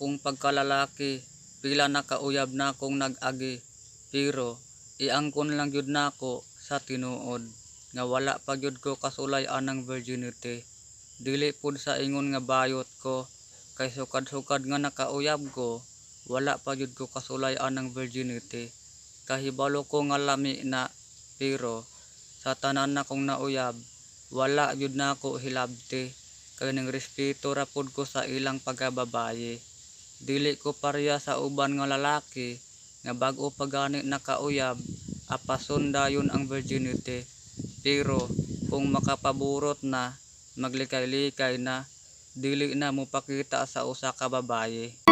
Akong pagkalalaki, pila na ka uyab nakong nag-agi, pero iangkon lang gyud nako sa tinuod nga wala pa gyud ko kasulay anang virginity. Dili pud sa ingon nga bayot ko, kay sukad-sukad nga nakauyab ko, wala pa gyud ko kasulay anang virginity. Kahibalo ko nga lami na, pero sa tanan nakong nauyab, wala gyud nako hilabti kay nangrespeto ra pud ko sa ilang pagkababaye. Dili ko pareha sa uban nga lalaki nga bag-o pa gani nakauyab, apason dayon ang virginity. Pero kung makapaburot na, maglikay-likay na, dili na mopakita sa usa ka babaye.